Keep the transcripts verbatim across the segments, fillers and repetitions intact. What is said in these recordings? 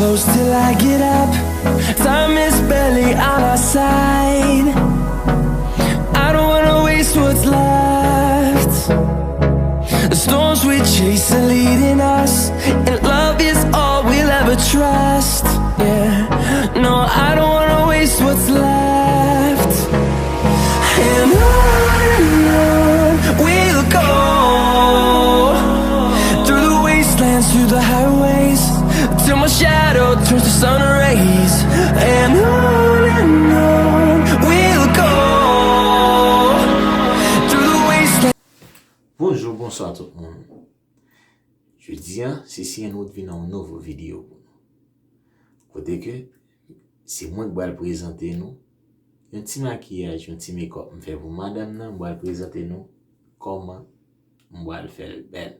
Close till I get up. Time is barely on our side. I don't wanna waste what's left. The storms we chase are leading us, and love is all we'll ever trust. Yeah, no, I don't wanna waste what's left. And on and on we'll go, through the wastelands, through the highways, till my shadow turns to sun rays. And on and on we'll go, through the wastelands. Bonjou, bonswa tout moun. Jodi a, se Siyen Wood vin ak yon nouvo videyo pou nou. Kote ke se mwen k pral prezante nou yon ti makiyaj, yon ti makeup m fè pou madanm nan, m pral prezante nou kòman m pral fè l bèl.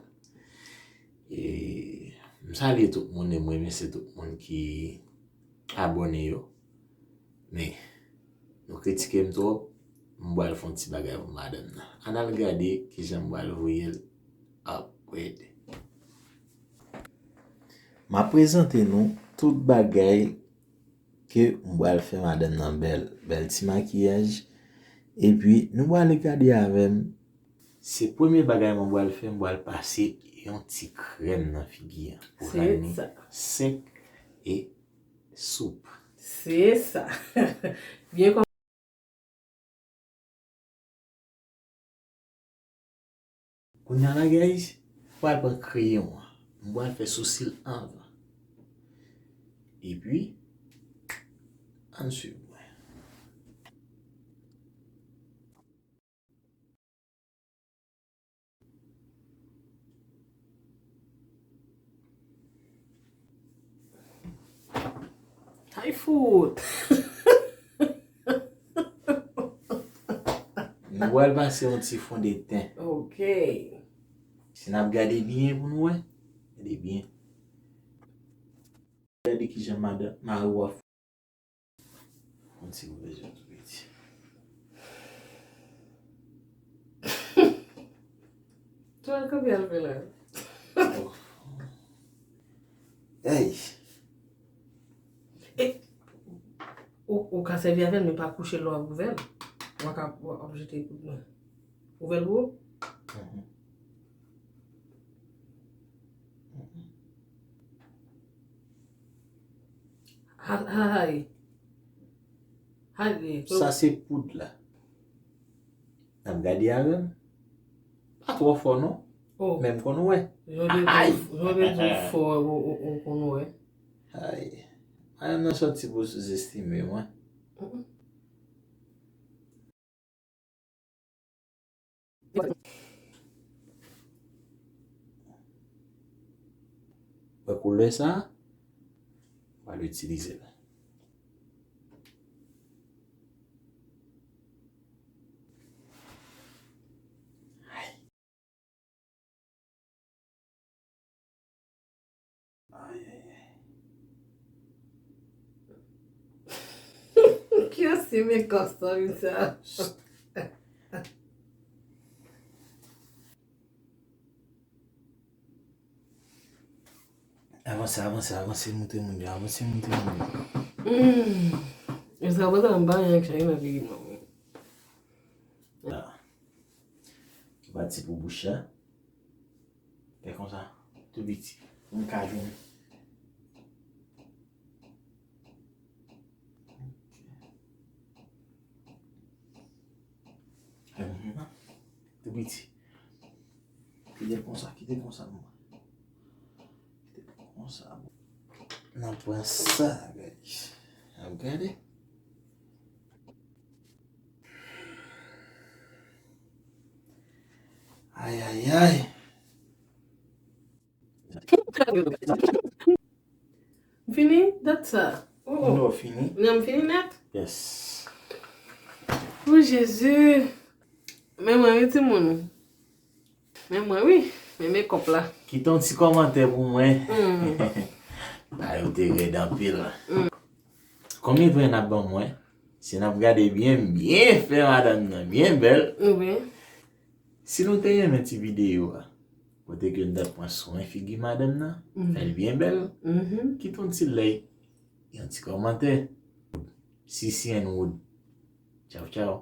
E m salye tout moun e m remèsye tout moun ki abòne yo. Men, nou kritike m twòp, m pral fè yon ti bagay pou madanm nan. Ann al gade kijan m pral voye l upgrade. M ap prezante nou tout bagay ke m pral fè madanm nan bèl. Bèl ti makiyaj. Epi, nou pral gade avè m. Se premye bagay mwen pral fè, m pral pase yon ti krèm nan figi an. Pou rad li sèk e soup. Se sa. Byen kòm. Kounye a la, guys, m pral pran kreyon an. M pral fè sousi l anvan. Epi, ann swiv mwen. Ay fout! Nou pral pase yon ti fondeten. Ok. Si n ap gade byen pou nou wè, gade byen. Gade kijan madan, mari w ap. Yon ti bezwen tou piti. Tou al kanpe al fè la. Ey! E, ou, ou ka sèvi avè l, men pa kouche l lè w ap ouvè l. W a ka, w ap jete kout men. Ouvè l pou ou. Mhm. Mhm. Ha, ha, ha, e. Ha, e, so sa se poud la. N ap gade avè m. Pa twò fò non. Oh. Men m konn wè. Jan w te di, jan w te di w fò, ou, ou, ou konn wè. Ay. Ay, m nan sòti pou souzestime mwen. Mm-mm. Wè koulè sa? M pral itilize l. Ay. Ay, ay, ay. Ki ase men kòstòm sa? Avanse, avanse, avanse, montre moun yo, avanse, montre moun yo. Hmm. E sa, mwen, sa, m pa gen aksyon nan figi mwen. La. Ki pati pou bouch la. Fè konsa. Tou piti. Pou m ka jwenn. Fè konsa. Tou piti. Kite konsa, kite konsa pou mwen. Kite konsa. N ap pran sa, guys. N ap gade. Ay, ay, ay. M fini dat sa. Oh, oh. Non, fini. Non, m fini nèt. Yes. Oh, Jezi. Men mwen, wi, timoun. Men mwen, wi. Men makeup la. Kite yon ti kòmantè pou mwen. Mm. Bagay yo te rèd anpil. Mm. Konbyen tan n ap ban mwen? Si n ap gade byen, m byen fè madanm nan, byen bèl. Wi. Si nou te renmen ti videyo a, Kote ke n t ap pran swen figi madanm nan, fè l byen bèl, kite yon ti like, yon ti kòmantè. C C N Wood. Tchaw, tchaw.